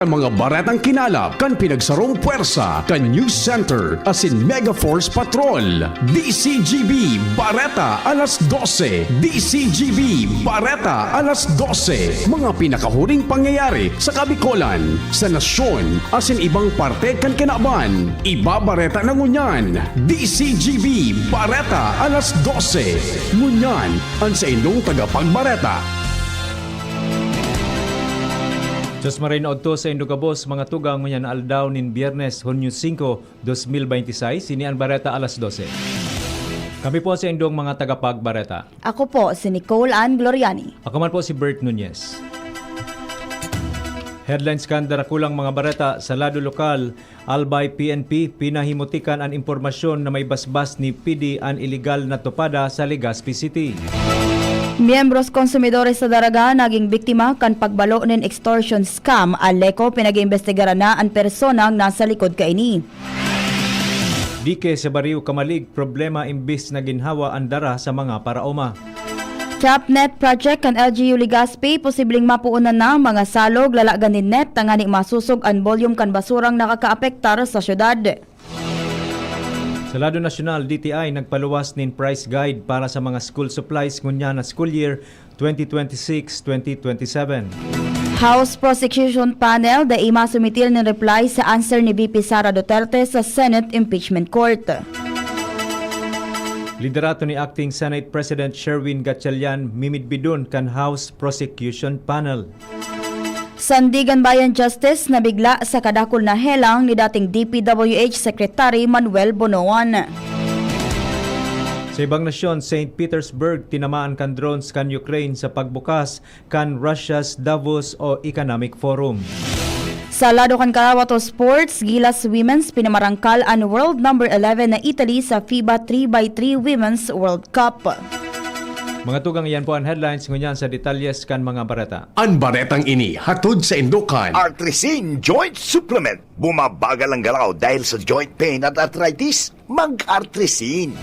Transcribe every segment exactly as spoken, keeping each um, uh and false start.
Ang mga baretang kinalap kan pinagsarong pwersa kan News Center asin Mega Force Patrol. D C G B Bareta alas dose. D C G B Bareta alas dose. Mga pinakahuring pangyayari sa Kabikolan, sa nasyon, asin ibang parte kan kinaban. Ibabareta na ngunyan. D C G B Bareta alas dose. Ngunyan, an saindong tagapagbareta. Diyos maray na odto sa indo gabos, mga tugang, ngunyan na aldaw nin Biyernes, Hunyo singko, dos mil beinti seis, ini an Bareta alas dose. Kami po sa indong mga tagapagbareta. Ako po si Nicole Ann Gloriani. Ako man po si Bert Nunez. Headlines kan darakulang mga bareta sa lado lokal. Albay P N P, pinahimutikan an impormasyon na may basbas ni P D an iligal na tupada sa Legazpi City. Miyembros konsumidores sa Daraga naging biktima kan pagbalo nin extortion scam. Aleco, pinag-iimbestigaran na an personang nasa likod kaini. Dike sa Barrio Camalig, problema imbis na ginhawa an dara sa mga paraoma. Chapnet project kan L G U Legazpi, posibleng mapuonan na ang mga salog, lalagan nin net, tangani masosog an volume kan basurang nakakaapektar sa syudad. Sa lado nasyonal, D T I nagpaluwas nin price guide para sa mga school supplies ngunyan na school year twenty twenty-six, twenty twenty-seven. House Prosecution Panel dai masumitir nin reply sa answer ni V P Sara Duterte sa Senate Impeachment Court. Liderato ni Acting Senate President Sherwin Gatchalian mimidbidon kan House Prosecution Panel. Sandiganbayan Justice nabigla sa kadakul na helang ni dating D P W H Secretary Manuel Bonoan. Sa ibang nasyon, Saint Petersburg tinamaan kan drones kan Ukraine sa pagbukas kan Russia's Davos o Economic Forum. Sa lado kan karawat o sports, Gilas Women's pinamarangkal an world number eleven na Italy sa FIBA three by three Women's World Cup. Mga tugang, iyan po an headlines. Ngunyan sa detalyes kan mga bareta. An baretang ini hatod sa indokan. Artrisin Joint Supplement. Bumabagal ang galaw dahil sa joint pain at arthritis. Mag-Artrisin.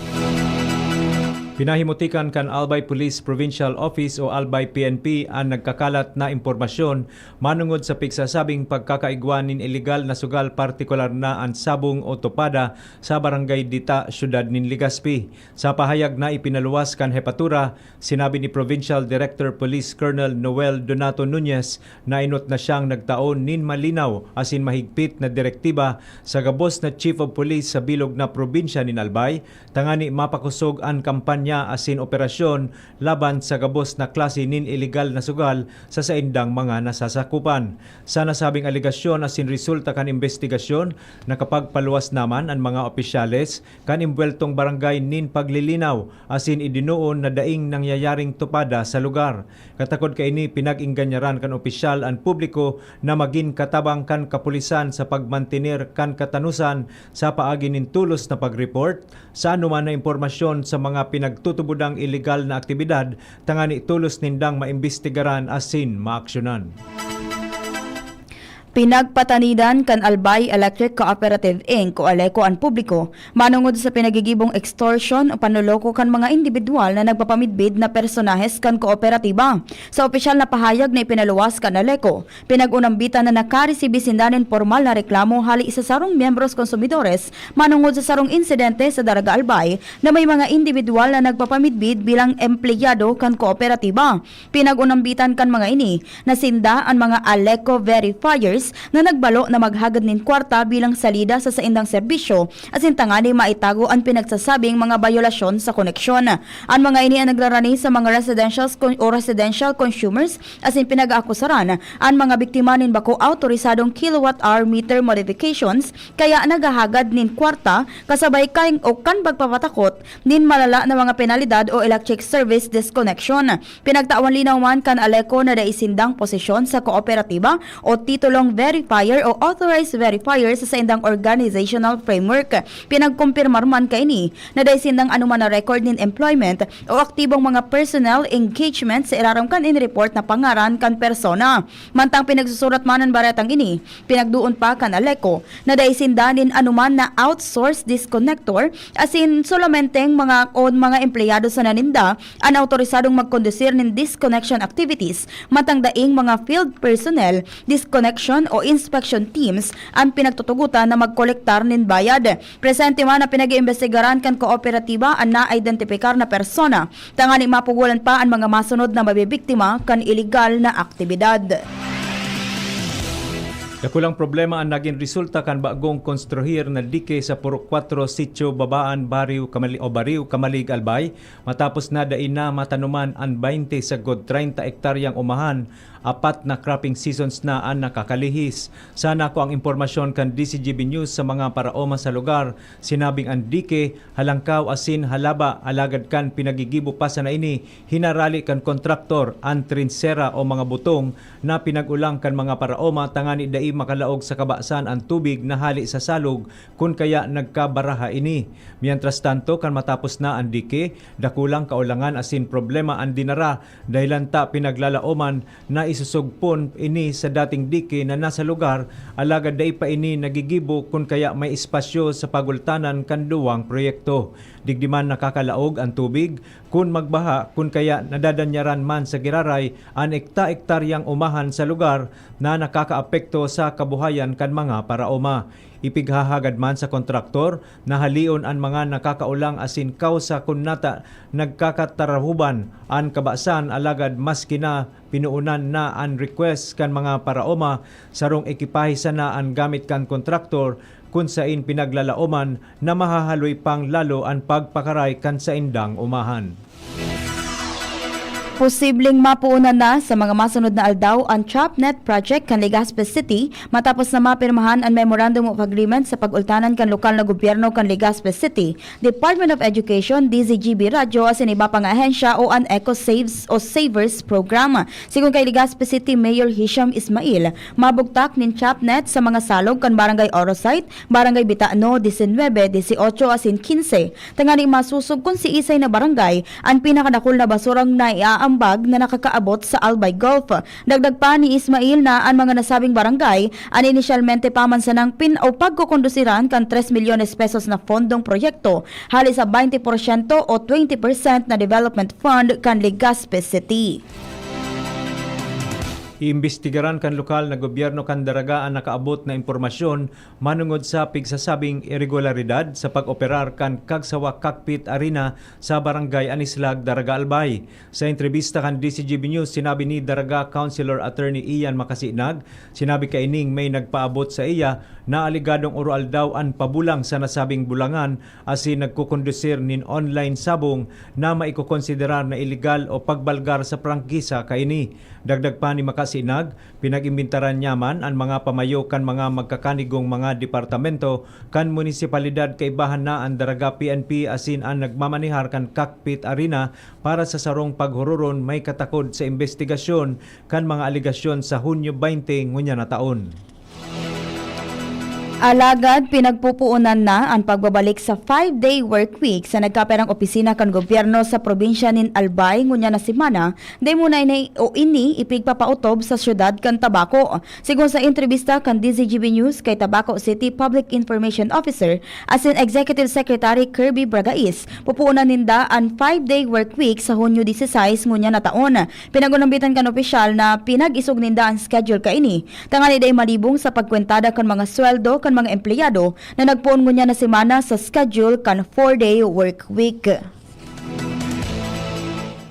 Pinahimutikan kan Albay Police Provincial Office o Albay P N P an nagkakalat na impormasyon manungod sa pigsasabing pagkakaigwa nin iligal na sugal, partikular na an sabong o tupada sa Barangay Dita, Syudad nin Legazpi. Sa pahayag na ipinaluwas kan Hepatura, sinabi ni Provincial Director Police Colonel Noel Donato Nunez na enot na siyang nagtao nin malinaw asin mahigpit na direktiba sa gabos na Chief of Police sa bilog na probinsya nin Albay, tangani mapakosog an kampanya asin operasyon laban sa gabos na klase nin iligal na sugal sa saindang mga nasasakupan. Sa nasabing alegasyon asin resulta kan imbestigasyon, nakapagpaluwas naman an mga opisyales kan imbweltong barangay nin paglilinaw asin idinuon na daing nangyayaring tupada sa lugar. Katakod kaini, pinag-engganyaran kan opisyal an publiko na magin katabang kan kapulisan sa pagmantener kan katanosan sa paagi nin tolos na pag-report sa anoman na impormasyon sa mga pinagtutubodang iligal na aktibidad, tangani tolos nindang maimbestigaran asin maaksyonan. Pinagpatanidan kan Albay Electric Cooperative Inc o Aleco an publiko manungod sa pinagigibong extortion o panloloko kan mga indibidwal na nagpapamidbid na personahes kan kooperatiba. Sa opisyal na pahayag na ipinaluwas kan Aleco, pinag-unambitan na nakaresibi sinda nin pormal na reklamo hali sa sarong miyembros konsumidores manungod sa sarong insidente sa Daraga Albay na may mga indibidwal na nagpapamidbid bilang empleyado kan kooperatiba. Pinag-unambitan kan mga ini na sinda an mga Aleco verifiers na nagbalo na maghagad nin kwarta bilang salida sa saindang serbisyo asin tangani maitago an pinagsasabing mga bayolasyon sa koneksyon. An mga ini an nagrarani sa mga residential con-, o residential consumers asin pinag-aakusaran an mga biktima nin bako awtorisadong kilowatt-hour meter modifications, kaya naghahagad nin kwarta kasabay kan o kan pagpapatakot nin malala na mga penalidad o electric service disconnection. Pinagtawan linaw man kan Aleco na dai sindang posisyon sa kooperatiba o titulong verifier o authorized verifier sa saindang organizational framework. Pinagkumpirmar man kaini na dai sindang anoman na record nin employment o aktibong mga personnel engagement sa irarom kan inireport na pangaran kan persona. Mantang pinagsusurat man an baretang ini, pinagdoon pa kan Aleco na dai sinda nin anoman na outsourced disconnector, asin solamenteng mga o mga empleyado sana ninda an awtorisadong magkondusir nin disconnection activities, mantang daing mga field personnel, disconnection o inspection teams an pinagtutugotan na magkolektar nin bayad. Presente man na pinag-iimbestigaran kan kooperatiba an naiidentipikar na persona, tangani mapugolan pa an mga masunod na mabibiktima kan iligal na aktibidad. Dakulang problema an nagin resulta kan bagong konstruhir na dike sa Purok Kuwatro, Sitio Babaan, Barrio Kamali-, o Barrio Camalig, Albay, matapos na dai na matanuman an baynte sagkod treinta ektaryang umahan. Apat na cropping seasons na an nakakalihis. Sa nakuang impormasyon kan D Z G B News sa mga paraoma sa lugar, sinabing an dike, halangkaw asin halaba, alagad kan pinagigibo pa sana ini, hinarali kan kontraktor an trinsera o mga butong na pinag-ulang kan mga paraoma tangani dai makalaog sa kabasan an tubig na hale sa salog, kun kaya nagkabaraha ini. Mientras tanto, kan matapos na an dike, dakulang kaulangan asin problema an dinara, dahilan ta pinaglalaoman na isusugpon ini sa dating dike na nasa lugar, alagad dai pa ini nagigibo kun kaya may espasyo sa pagultanan kan duwang proyekto. Digdi man nakakalaog an tubig kun magbaha, kun kaya nadadanyaran man sa giraray an ekta-ektaryang umahan sa lugar na nakakaapekto sa kabuhayan kan mga paraoma. Ipighahagad man sa kontraktor na haleon an mga nakakaulang asin kausa kun nata nagkakatarahuban an kabasan, alagad maski na pinuunan na an request kan mga paraoma, sarong ekipahe sana an gamit kan kontraktor, kun sain pinaglalaoman na mahahaloy pang lalo an pagpakaray kan saindang umahan. Posibleng mapuonan na sa mga masunod na aldaw an Chopnet Project kan Legazpi City matapos na mapirmahan an Memorandum of Agreement sa pag-ultanan kan lokal na gobyerno kan Legazpi City, Department of Education, D Z G B Radyo asin iba pang ahensya o an Eco Saves o Savers Program. Sigon kay Legazpi City Mayor Hisham Ismail, mabugtak nin Chopnet sa mga salog kan Barangay Orosite, Barangay Bitano, disinwebe, dieciocho asin quince, tangani masosog kun siisay na barangay an pinakadakul na basurang naiaambag na nakakaabot sa Albay Gulf. Dagdag pa ni Ismail na an mga nasabing barangay an inisyalmente pa man sanang pin- o pagkukondosiran kan tres milyones pesos na fondong proyekto hale sa baynte porsyento o twenty percent na development fund kan Legazpi City. Iimbestigaran kan lokal na gobyerno kan Daraga an nakaabot na impormasyon manongod sa pigsasabing iregularidad sa pag-operar kan Kagsawa Cockpit Arena sa Barangay Anislag, Daraga, Albay. Sa entrebista kan D Z G B News, sinabi ni Daraga Councilor Attorney Ian Makasinag, sinabi kaining may nagpaabot sa iya na aligadong oroaldaw an pabulang sa nasabing bulangan asin nagkukondusir nin online sabong na maikokonsiderar na iligal o pagbalgar sa prangkisa kaini. Dagdag pa ni Makasinag, pinag-imbentaran niya man an mga pamayo kan mga magkakanigong mga departamento kan munisipalidad, kaibahan na an Daraga P N P asin an nagmamanehar kan Cockpit Arena para sa sarong paghururon may katakod sa imbestigasyon kan mga alegasyon sa Hunyo baynte ngunyan na taon. Alagad pinagpupuonan na an pagbabalik sa five-day work week sa nagkaperang opisina kan gobyerno sa probinsya nin Albay ngunyan na semana, dai mo na ini o ini ipigpapaotob sa siyudad kan Tabaco. Sigon sa entrebista kan D Z G B News kay Tabaco City Public Information Officer asin Executive Secretary Kirby Bragais, pupuonan ninda an five-day work week sa Hunyo dieciséis ngunyan na taon. Pinag-unambitan kan opisyal na pinag-isog ninda an schedule kaini, tangani dai malibong sa pagkwentada kan mga sweldo kan mga empleyado na nagpoon ngunyan na semana sa schedule kan four-day work week.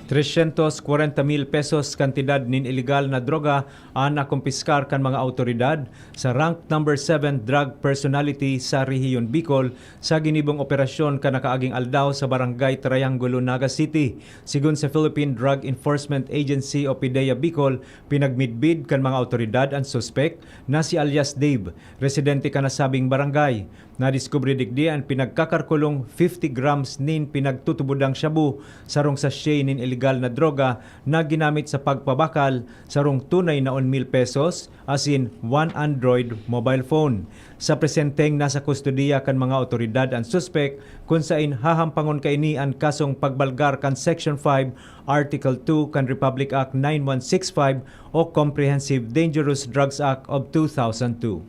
Trescientos cuarenta mil pesos kantidad nin iligal na droga an nakumpiskar kan mga awtoridad sa Rank Number Seven Drug Personality sa Rehiyon Bicol sa ginibong operasyon kan nakaaging aldaw sa Barangay Triangulo, Naga City. Sigon sa Philippine Drug Enforcement Agency o PDEA Bicol, pinagmidbid kan mga awtoridad an suspek na si alias Dave, residente kan nasabing barangay. Nadiskubre digdi an pinagkakarkulong fifty grams nin pinagtutubodang shabu, sarong sachet nin iligal na droga na ginamit sa pagpabakal, sarong tunay na one mil pesos, asin one Android mobile phone. Sa presenteng nasa kustodiya kan mga awtoridad an suspek, kun sain hahampangon kaini an kasong pagbalgar kan Section five, Article two kan Republic Act nine one six five o Comprehensive Dangerous Drugs Act of two thousand two.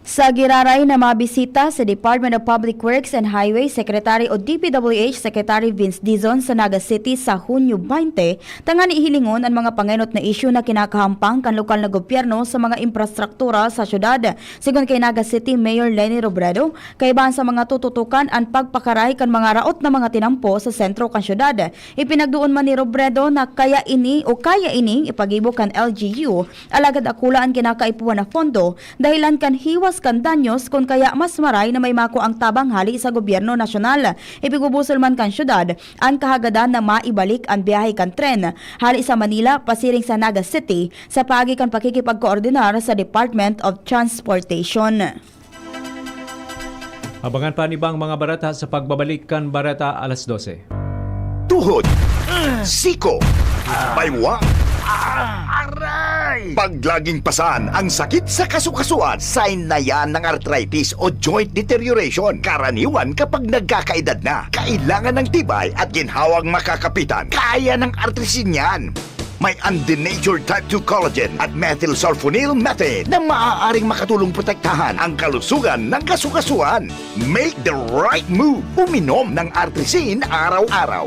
Sa giraray na mga bisita si Department of Public Works and Highways Secretary o D P W H Secretary Vince Dizon sa Naga City sa Hunyo twenty, tanganing hilingon an mga pangenot na isyu na kinakahampang kan lokal na gobyerno sa mga infrastruktura sa syudad. Sigon kay Naga City Mayor Leni Robredo, kaibahan sa mga tututukan an pagpakaray kan mga raot na mga tinampo sa sentro kan syudad. Ipinagduon man ni Robredo na kaya ini o kaya ining ipagibo kan L G U, alagad dakula an kinakaipuhan na pondo dahelan kan hiwas kan danyos, kun kaya mas maray na may makuang tabang hali sa gobyerno nasyonal. Ipigubusol man kan syudad an kahagadan na maibalik an biyahe kan tren hali sa Manila pasiring sa Naga City sa paagi kan pakikipagkoordinar sa Department of Transportation. Abangan pa an ibang mga bareta sa pagbabalik kan Bareta alas dose. Tuhod, siko, baywang, aray! Paglaging pasan ang sakit sa kasukasuan, sign na yan ng arthritis o joint deterioration. Karaniwan kapag nagkakaedad na, kailangan ng tibay at ginhawang makakapitan. Kaya ng Artrisin yan! May undenatured type two collagen at methylsulfonyl methane na maaaring makatulong protektahan ang kalusugan ng kasukasuan. Make the right move! Uminom ng Artrisin araw-araw.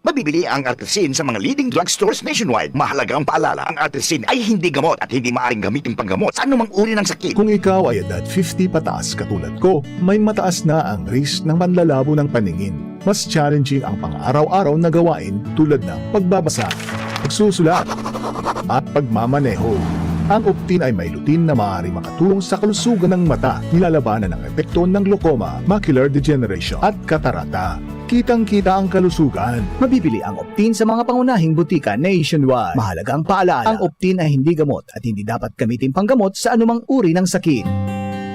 Mabibili ang Artrisin sa mga leading drugstores nationwide. Mahalagang paalala, ang Artrisin ay hindi gamot at hindi maaaring gamitin panggamot sa anumang uri ng sakit. Kung ikaw ay edad fifty pataas katulad ko, may mataas na ang risk ng panlalabo ng paningin. Mas challenging ang pang-araw-araw na gawain tulad ng pagbabasa, pagsusulat, at pagmamaneho. Ang Optin ay may lutein na maaaring makatulong sa kalusugan ng mata, nilalabanan ang epekto ng glaucoma, macular degeneration, at katarata. Kitang-kita ang kalusugan. Mabibili ang Optin sa mga pangunahing butika nationwide. Mahalagang paalala, ang Optin ay hindi gamot at hindi dapat gamitin panggamot sa anumang uri ng sakit.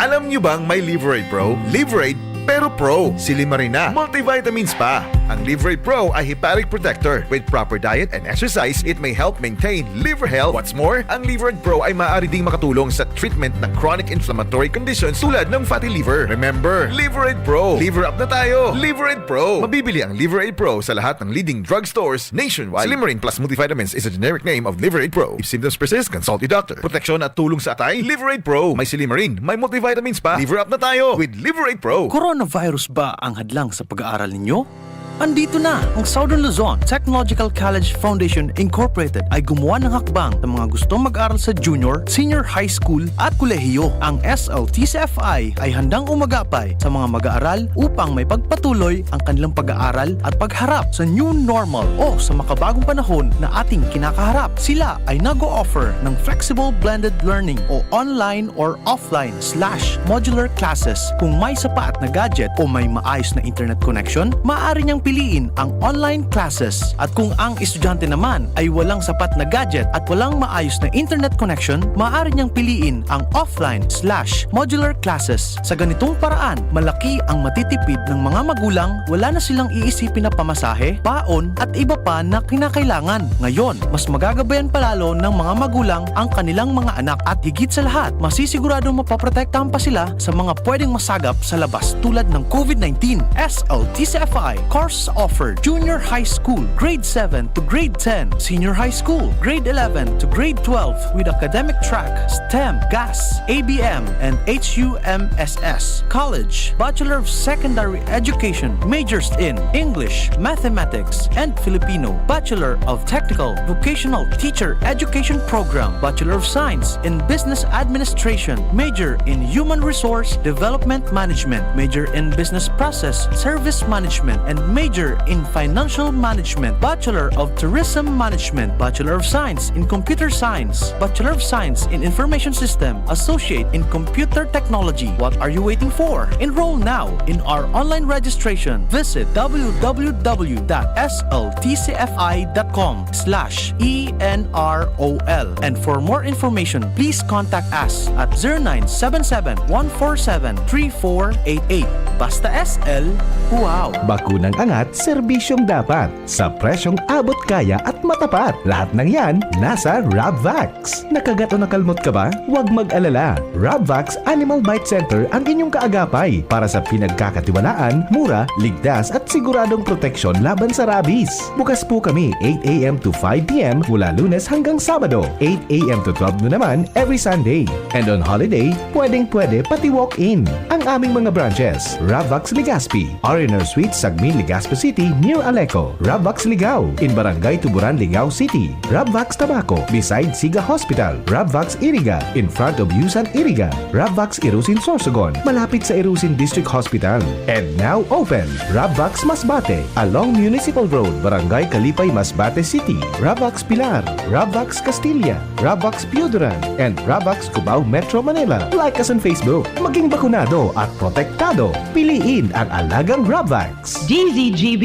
Alam niyo bang may Liver Aid Pro? Liver Aid, pero Pro. Silimarin na. Multivitamins pa. Ang Liver Aid Pro ay hepatic protector. With proper diet and exercise, it may help maintain liver health. What's more, ang Liver Aid Pro ay maaari ding makatulong sa treatment ng chronic inflammatory conditions tulad ng fatty liver. Remember, Liver Aid Pro. Liver up na tayo. Liver Aid Pro. Mabibili ang Liver Aid Pro sa lahat ng leading drugstores nationwide. Silimarin Plus Multivitamins is a generic name of Liver Aid Pro. If symptoms persist, consult your doctor. Proteksyon at tulong sa atay, Liver Aid Pro. May silimarin, may multivitamins pa. Liver up na tayo with Liver Aid Pro. Coronavirus ba ang hadlang sa pag-aaral ninyo? Andito na ang Southern Luzon Technological College Foundation Incorporated ay gumawa ng hakbang sa mga gustong mag-aral sa junior, senior high school at kolehiyo. Ang S L T C F I ay handang umagapay sa mga mag-aaral upang may pagpatuloy ang kanilang pag-aaral at pagharap sa new normal o sa makabagong panahon na ating kinakaharap. Sila ay nag-o-offer ng flexible blended learning o online or offline slash modular classes. Kung may sapat na gadget o may maayos na internet connection, maaari niyang piliin ang online classes. At kung ang estudyante naman ay walang sapat na gadget at walang maayos na internet connection, maaari niyang piliin ang offline slash modular classes. Sa ganitong paraan, malaki ang matitipid ng mga magulang, wala na silang iisipin na pamasahe, baon, at iba pa na kinakailangan. Ngayon, mas magagabayan palalo ng mga magulang ang kanilang mga anak at higit sa lahat, masisiguradong mapoprotektahan pa sila sa mga pwedeng masagap sa labas tulad ng COVID nineteen. S L T C F I course offered: Junior High School, Grade seven to Grade ten, Senior High School, Grade eleven to Grade twelve with academic track, STEM, GAS, A B M, and H U M S S. College, Bachelor of Secondary Education, majors in English, Mathematics, and Filipino. Bachelor of Technical Vocational Teacher Education Program, Bachelor of Science in Business Administration, major in Human Resource Development Management, major in Business Process Service Management, and major in Financial Management, Bachelor of Tourism Management, Bachelor of Science in Computer Science, Bachelor of Science in Information System, Associate in Computer Technology. What are you waiting for? Enroll now in our online registration. Visit w w w dot s l t c f i dot com slash e n r o l. And for more information, please contact us at zero nine seven seven, one four seven, three four eight eight. Basta S L, wow! Bakunang At serbisyong dapat, sa presyong abot kaya at matapat. Lahat ng yan, nasa Rabvax. Nakagat o nakalmot ka ba? Huwag mag-alala. Rabvax Animal Bite Center ang inyong kaagapay para sa pinagkakatiwalaan, mura, ligtas at siguradong proteksyon laban sa rabies. Bukas po kami eight a m to five p m mula Lunes hanggang Sabado, eight a m to twelve noon naman every Sunday. And on holiday, pwedeng-pwede pati walk-in. Ang aming mga branches, Rabvax Legazpi, R and R Suite, Sagmin, Legazpi City, near Aleco. Rabvax Ligao, in Barangay Tuburan, Ligao City. Rabvax Tabaco, beside Siga Hospital. Rabvax Iriga, in front of Yusan Iriga. Rabvax Irusin Sorsogon, malapit sa Irusin District Hospital. And now open, Rabvax Masbate, along Municipal Road, Barangay Kalipay, Masbate City. Rabvax Pilar, Rabvax Castilla, Rabvax Pioduran, and Rabvax Cubao, Metro Manila. Like us on Facebook. Maging bakunado at protektado. Piliin ang alagang Rabvax. D Z G B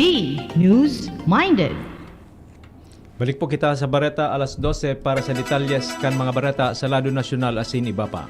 News Minded. Balik po kita sa bareta alas dose para sa detalyes kan mga bareta sa lado nasyonal asin iba pa.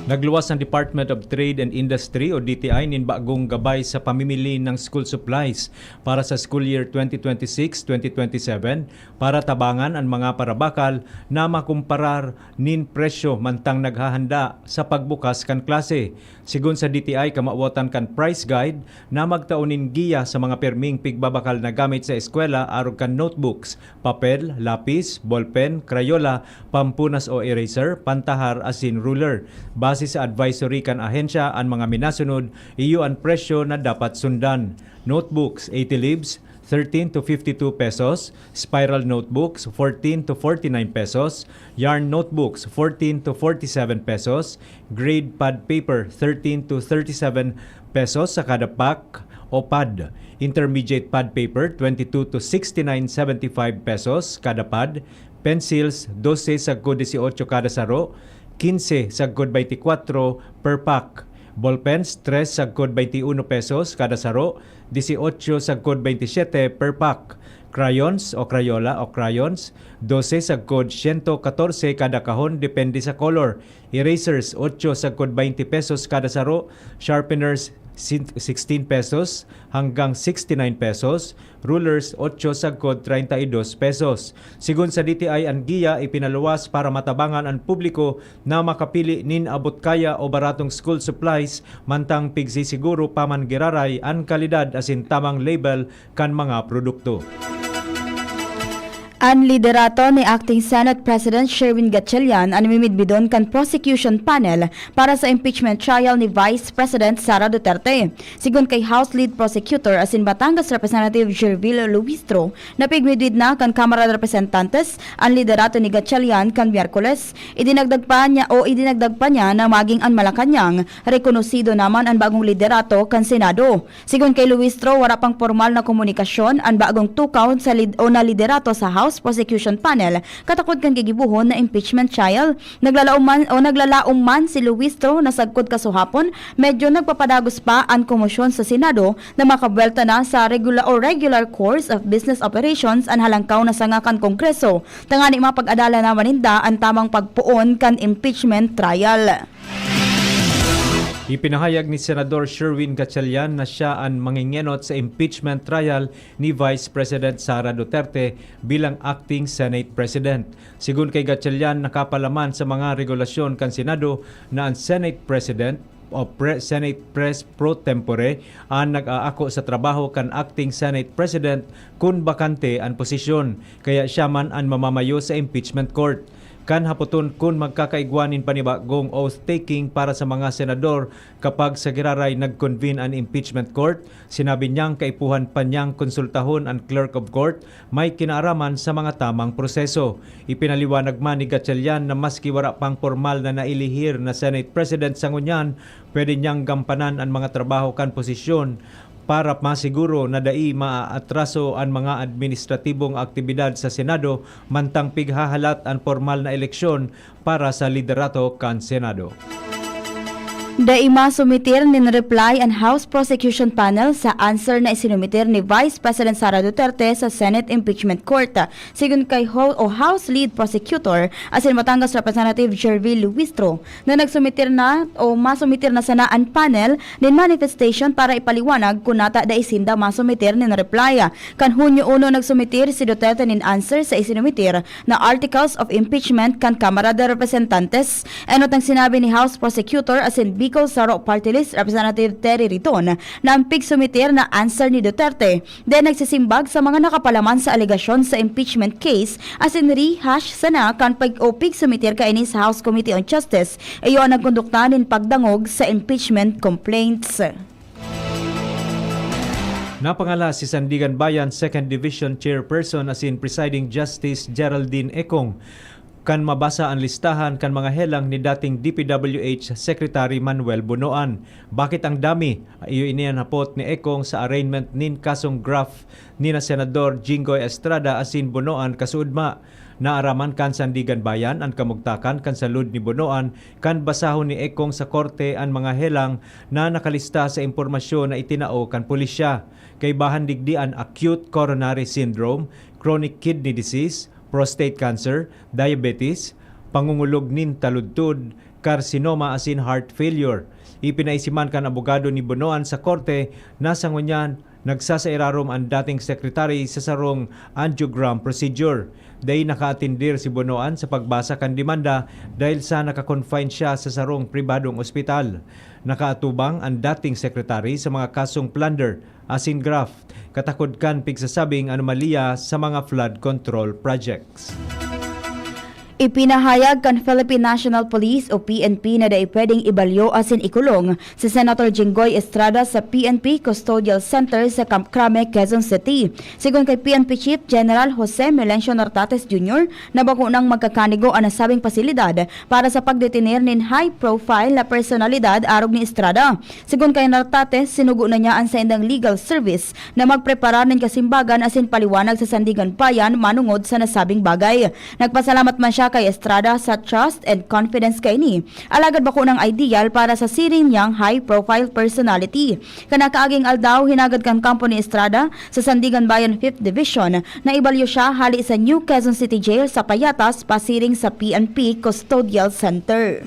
Nagluwas ang Department of Trade and Industry o D T I nin bagong gabay sa pamimili ng school supplies para sa school year twenty twenty-six, twenty twenty-seven para tabangan an mga parabakal na makumparar nin presyo mantang naghahanda sa pagbukas kan klase. Sigon sa D T I, kamawotan kan price guide na magtao nin giya sa mga pirming pigbabakal na gamit sa eskwela arog kan notebooks, papel, lapis, ballpen, krayola, pampunas o eraser, pantahar asin ruler. Base sa advisory kan ahensya, an mga minasunod iyo an presyo na dapat sundan: notebooks, eighty leaves, thirteen to fifty-two pesos, spiral notebooks, fourteen to forty-nine pesos, yarn notebooks, fourteen to forty-seven pesos, grade pad paper, thirteen to thirty-seven pesos sa kada pack o pad, intermediate pad paper, twenty-two to sixty-nine seventy-five pesos kada pad, pencils, dose sagkod dieciocho kada saro, quince sagkod veinticuatro per pack, ballpens, tres sagkod veintiuno pesos kada saro, dieciocho sagkod veintisiete per pack. Crayons o crayola o crayons, dose sagkod siyento katorse kada kahon, depende sa color. Erasers, otso sagkod baynte pesos kada saro. Sharpeners, sin-, sixteen pesos hanggang sixty-nine pesos. Rulers, otso sagkod treinta y dos pesos. Sigon sa D T I, an giya ipinaluwas para matabangan an publiko na makapili nin abot kaya o baratong school supplies, mantang pigsisiguro pa man giraray an kalidad asin tamang label kan mga produkto. An liderato ni Acting Senate President Sherwin Gatchalian an mimidbidon kan prosecution panel para sa impeachment trial ni Vice President Sara Duterte. Sigon kay House Lead Prosecutor asin Batangas Representative Gervil Luistro, napigmidbid na kan Kamara de Representantes an liderato ni Gatchalian kan Miyerkules. Idinagdag pa niya o idinagdag pa niya na maging an Malacañang, rekonosido naman an bagong liderato kan Senado. Sigon kay Luistro, wara pang pormal na komunikasyon an bagong tukaw sa lid-, o na liderato sa House Prosecution Panel katakod kan gigibohon na impeachment trial. Naglalaom man, o naglalaom man si Luistro na sagkod kasuhapon, medyo nagpapadagos pa an komosyon sa Senado na makabuwelta na sa regula-, o regular course of business operations an halangkaw na sanga kan Kongreso, tangani mapag-adalan naman ninda an tamang pagpoon kan impeachment trial. Ipinahayag ni Senador Sherwin Gatchalian na siya an mangengenot sa impeachment trial ni Vice President Sara Duterte bilang acting Senate President. Sigon kay Gatchalian, nakapalaman sa mga regulasyon kan Senado na an Senate President o Pre-, Senate Pres pro tempore an nag-aako sa trabaho kan acting Senate President kun bakante an posisyon, kaya siya man an mamamayo sa impeachment court. Kan hapoton kun magkakaigwa nin panibagong oath-taking para sa mga senador kapag sa giraray nag-convene an impeachment court, sinabi niyang kaipuhan pa niyang konsultahon an clerk of court may kinaaraman sa mga tamang proseso. Ipinaliwanag man ni Gatchalian na maski wara pang pormal na nailihir na Senate President sa ngunyan, pwede niyang gampanan an mga trabaho kan posisyon para masiguro na dai maaatraso an mga administratibong aktibidad sa Senado mantang pighahalat an pormal na eleksyon para sa liderato kan Senado. Dai masumiter nin reply an House Prosecution Panel sa answer na isinumiter ni Vice President Sara Duterte sa Senate Impeachment Court. Sigon kay Ho-, o House Lead Prosecutor asin Batangas Representative Gerville Luistro, na nagsumiter na o masumiter na sana an panel nin manifestation para ipaliwanag kun nata dai sinda masumiter nin reply. Kan Hunyo uno, nagsumiter si Duterte nin answer sa isinumiter na Articles of Impeachment kan Kamara de Representantes. Enot ang sinabi ni House Prosecutor asin Bicol Saro Party List Representative Terry Riton na ang pigsumiter na answer ni Duterte dai nagsisimbag sa mga nakapalaman sa alegasyon sa impeachment case asin rehash sana kan pag-, o pigsumiter kaini sa House Committee on Justice, iyo ang nagkondukta nin pagdangog sa impeachment complaints. Napangala si Sandigan Bayan Second Division Chairperson asin Presiding Justice Geraldine Ekong kan mabasa an listahan kan mga helang ni dating D P W H Secretary Manuel Bonoan. Bakit ang dami? Iyo ini an hapot ni Ekong sa arraignment nin kasong graft ni na Senador Jinggoy Estrada asin Bonoan kasuodma. Naaraman kan Sandigan Bayan an kamugtakan kan salud ni Bonoan kan basahon ni Ekong sa korte an mga helang na nakalista sa impormasyon na itinao kan pulisya. Kaibahan digdi an acute coronary syndrome, chronic kidney disease, prostate cancer, diabetes, pangungulog nin taludtod, carcinoma asin heart failure. Ipinaisi man kan abogado ni Bonoan sa korte na sa ngunyan nagsasairarom an dating sekretary sa sarong angiogram procedure. Dai nakaatender si Bonoan sa pagbasa kan demanda dahil sa naka-confine siya sa sarong pribadong ospital. Nakaatubang an dating sekretary sa mga kasong plunder asin graft, katakod kan pigsasabing anomalya sa mga flood control projects. Ipinahayag kan Philippine National Police o P N P na dai pwedeng ibalyo asin ikulong si Senator Jinggoy Estrada sa P N P Custodial Center sa Camp Crame, Quezon City. Sigon kay P N P Chief General Jose Melencio Nartates Junior na bako nang magkakanigo an nasabing pasilidad para sa pagdetener nin high-profile na personalidad arog ni Estrada. Sigon kay Nartates, sinugo na niya an saindang legal service na magpreparar nin kasimbagan asin paliwanag sa Sandigan Bayan manongod sa nasabing bagay. Nagpasalamat man siya kay Estrada sa trust and confidence kaini, alagad bako nang ideal para sa siring niyang high-profile personality. Kan nakaaging aldaw, hinagad kan kampo ni Estrada sa Sandigan Bayan Fifth Division na ibalyo siya hali sa New Quezon City Jail sa Payatas pasiring sa P N P Custodial Center.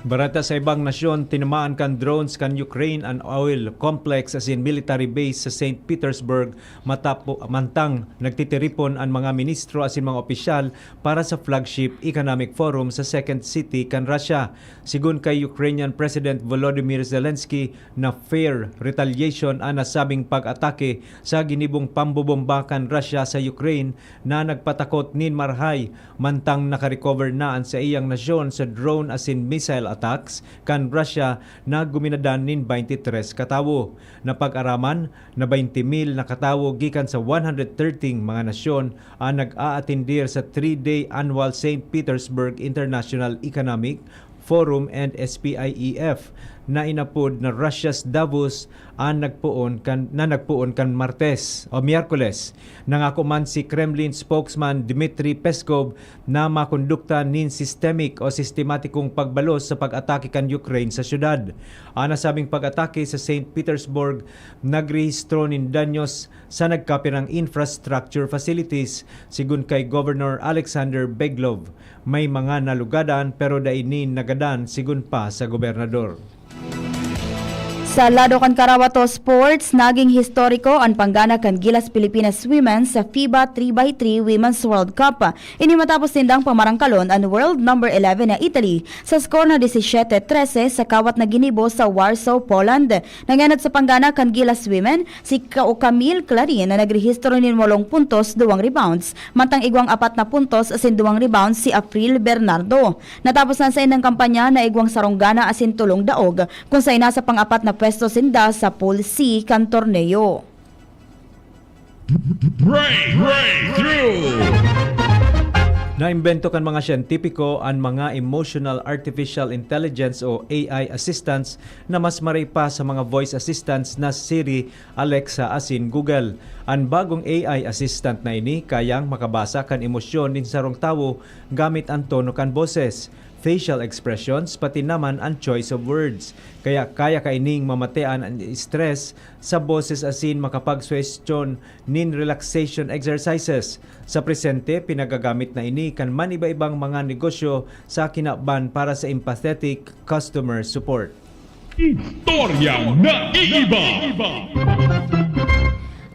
Barata sa ibang nasyon, tinamaan kan drones kan Ukraine an oil complex asin military base sa Saint Petersburg matapo-, mantang nagtitiripon an mga ministro asin mga opisyal para sa flagship economic forum sa second city kan Russia. Sigon kay Ukrainian President Volodymyr Zelensky, na fair retaliation an nasabing pag-atake sa ginibong pambobomba kan Russia sa Ukraine na nagpatakot nin marahay, mantang nakarecover na an saiyang nasyon sa drone asin missile attacks kan Russia na guminadan nin twenty-three ka tawo. Napag-araman na twenty mil na katawo gikan sa one hundred thirty mga nasyon an nag-aatendir sa three-day annual Saint Petersburg International Economic Forum and S P I E F, na inapod na Russia's Davos, an nagpoon kan, na nagpoon kan Martes o Miyerkules. Nangako man si Kremlin spokesman Dmitry Peskov na makondukta nin systemic o sistematikong pagbalos sa pag-atake kan Ukraine sa syudad. An nasabing pag-atake sa Saint Petersburg nagrehistro nin danyos sa nagkapirang infrastructure facilities, sigon kay Governor Alexander Beglov. May mga nalugadan pero dai nin nagadan, sigon pa sa gobernador. Sa lado kan Karawato Sports, naging historiko an panggana kan Gilas Pilipinas Women sa FIBA three by three Women's World Cup. Ini matapos nindang pamarangkalon an world number eleven na Italy sa score na disisiete trese sa kawat na ginibo sa Warsaw, Poland. Nangenot sa panggana kan Gilas Women si Ka-, o Camille Clarin na nagrehistro nin walong puntos, duwang rebounds, mantang igwang apat na puntos asin duwang rebounds si April Bernardo. Natapos na sa indang kampanya na igwang sarong gana asin tolong daog, kun saen nasa pang-apat na pwesto sinda sa Pool C kan torneo. Break, breakthrough! Naimbento kan mga siyentipiko an mga emotional artificial intelligence o A I assistants na mas maray pa sa mga voice assistants na Siri, Alexa asin Google. An bagong A I assistant na ini kayang makabasa kan emosyon nin sarong tawo gamit an tono kan boses. facial expressions, pati naman an choice of words. Kaya kaya kaining mamatean an stress sa boses asin makapagsuhestyon nin relaxation exercises. Sa presente, pinagagamit na ini kan maniba-ibang mga negosyo sa kinaban para sa empathetic customer support. Istoryang naiiba.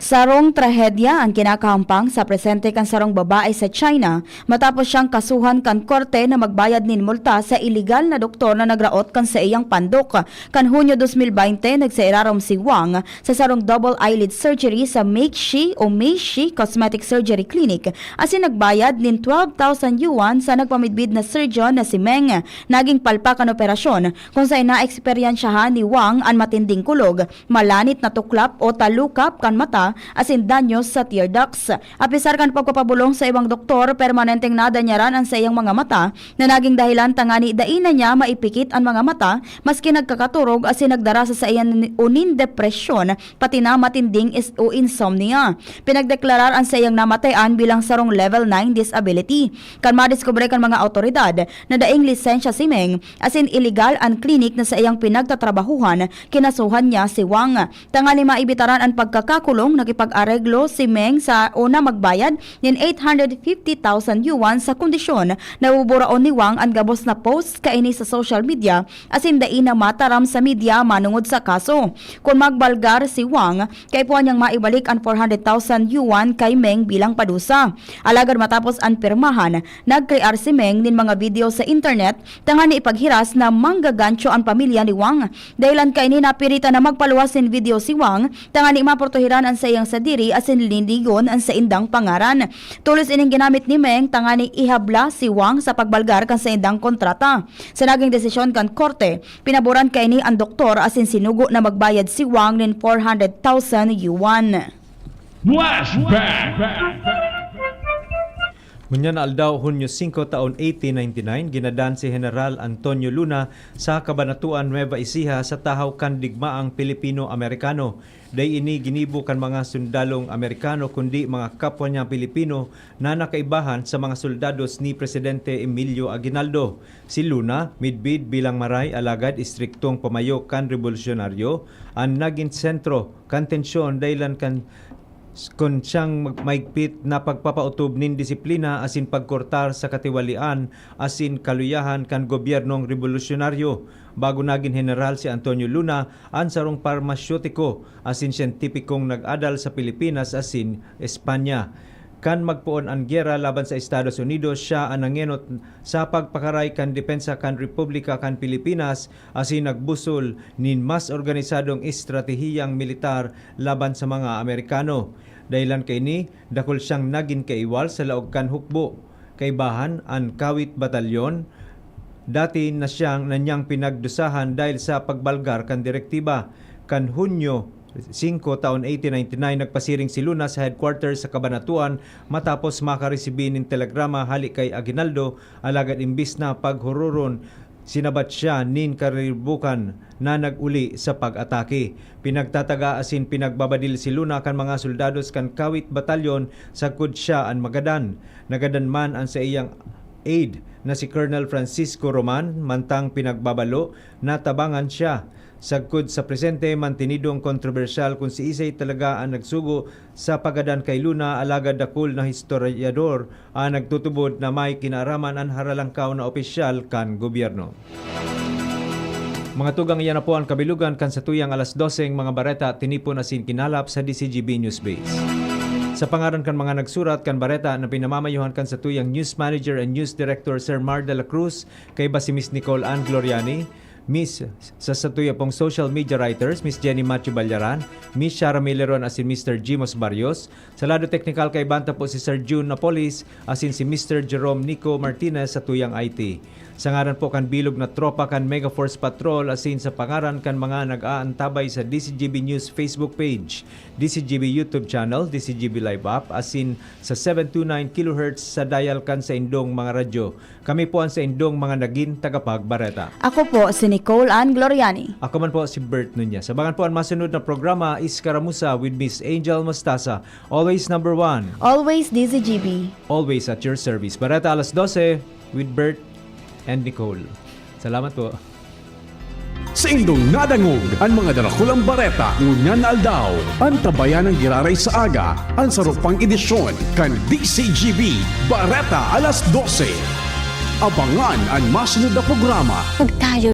Sarong trahedya an kinakahampang sa presente kan sarong babae sa China matapos siyang kasuhan kan korte na magbayad nin multa sa iligal na doktor na nagraot kan saiyang pandok. Kan Hunyo dos mil baynte, nagsairarom si Wang sa sarong double eyelid surgery sa Meishi o Meishi Cosmetic Surgery Clinic asin nagbayad nin twelve thousand yuan sa nagpamidbid na surgeon na si Meng. Naging palpak an operasyon kung saen naeksperyensyahan ni Wang an matinding kulog, malanit na tuklap o talukap kan mata asin danyos sa tear ducts. Apisar kan pagpapabolong sa ibang doktor, permanenteng nadanyaran an saiyang mga mata na naging dahilan tangani dai na niya maipikit an mga mata maski nagkakaturog asin nagdara sa saiya nin depresyon pati na matinding is o insomnia. Pinagdeklarar an saiyang namatayan bilang sarong level nine disability. Kan madiskubre kan mga awtoridad na daing lisensya si Meng asin iligal an klinik na saiyang pinagtatrabahuhan, kinasuhan niya si Wang. Tangani maibitaran an pagkakakulong, nakipag-areglo si Meng sa una magbayad nin eight hundred fifty thousand yuan sa kondisyon na buburaon ni Wang an gabos na posts kaini sa social media asin dai na mataram sa media manongod sa kaso. Kun magbalgar si Wang, kaipuhan niyang maibalik an four hundred thousand yuan kay Meng bilang padusa. Alagad matapos an pirmahan, nagkrear si Meng nin mga video sa internet tangani ipaghiras na manggagancho an pamilya ni Wang. Dahilan kaini napiritan na magpaluwas nin video si Wang tangani maprotehiran an saiyang sadiri asin linigon an saindang pangaran. Tolos ining ginamit ni Meng tangani ihabla si Wang sa pagbalgar kan saindang kontrata. Sa naging desisyon kan korte, pinaboran kaini an doktor asin sinugo na magbayad si Wang nin four hundred thousand yuan. Flashback! Ngunyan na aldaw, Hunyo singko, taon eighteen ninety-nine, ginadan si General Antonio Luna sa Cabanatuan, Nueva Ecija, sa tahaw kan digmaang Pilipino-Amerikano. Dai ini ginibo kan mga sundalong Amerikano, kundi mga kapwa niya Pilipino na nakaibahan sa mga soldados ni Presidente Emilio Aguinaldo. Si Luna, midbid bilang maray alagad istriktong pamayo kan rebolusyonaryo, an nagin sentro kan tensyon dahilan kan kun siyang mag-, maigpit na pagpapautob nin disiplina asin pagkortar sa katiwalian asin kaluyahan kan gobyernong rebolusyonaryo. Bago nagin heneral si Antonio Luna, an sarong parmasyutiko asin siyentipikong nag-adal sa Pilipinas asin Espanya. Kan magpoon an giyera laban sa Estados Unidos, siya an nangenot sa pagpakaray kan depensa kan Republika kan Pilipinas asin nagbusol nin mas organisadong estratehiyang militar laban sa mga Amerikano. Dahilan kaini, dakul siyang nagin kaiwal sa laog kan hukbo. Kaibahan, an Kawit Batalyon, dati na siyang, na niyang pinagdusahan dahil sa pagbalgar kan direktiba. Kan Hunyo singko, taon eighteen ninety-nine, nagpasiring si Luna sa headquarters sa Cabanatuan matapos makaresibi nin telegrama hali kay Aguinaldo, alagad imbis na paghururon, sinabat siya nin karibukan na nag-uli sa pag-atake. Pinagtataga asin pinagbabadil si Luna kan mga soldados kan Kawit Batalyon sagkod siya an magadan. Nagadan man an saiyang aide na si Colonel Francisco Roman, mantang pinagbabalo na tabangan siya. Sagkod sa presente, mantinidong kontrobersyal kun siisay talaga an nagsugo sa pagadan kay Luna, alagad dakul na historyador an nagtutubod na may kinaaraman an haralangkaw na opisyal kan gobyerno. Mga tugang, iyan na po an kabilugan kan satuyang alas doseng mga bareta tinipon asin kinalap sa D C G B News Base. Sa pangaran kan mga nagsurat kan bareta na pinamamayuhan kan satuyang news manager and news director, Sir Mar de la Cruz, kaiba si Miss Nicole Ann Gloriani, Miss, sa satuya pong social media writers, Miss Jenny Matthew Ballaran, Miss Shara Mileron asin Mister Jimos Barrios. Sa lado teknikal, kaibahan ta po si Sir June Napolis asin si Mister Jerome Nico Martinez sa tuyang I T. Sa ngaran po kan bilog na tropa kan Mega Force Patrol asin sa pangaran kan mga nag-aantabay sa D C G B News Facebook page, D C G B YouTube channel, D C G B Live app, asin sa seven two nine kilohertz sa dial kan saindong mga radyo. Kami po an saindong mga nagin tagapagbareta. Ako po si Nicole Ann Gloriani. Ako man po si Bert Nunez. Abangan po an masunod na programa, Iskaramuza with Miss Angel Mostasa. Always number one. Always D Z G B. Always at your service. Bareta alas dose with Bert. and Nicole. Salamat po. Saindong nadangog an mga darakulang bareta ngunyan na aldaw. Antabayan an giraray sa aga, an saro pang edisyon kan D C G B, Bareta alas dose. Abangan an masunod na programa. Pag tayo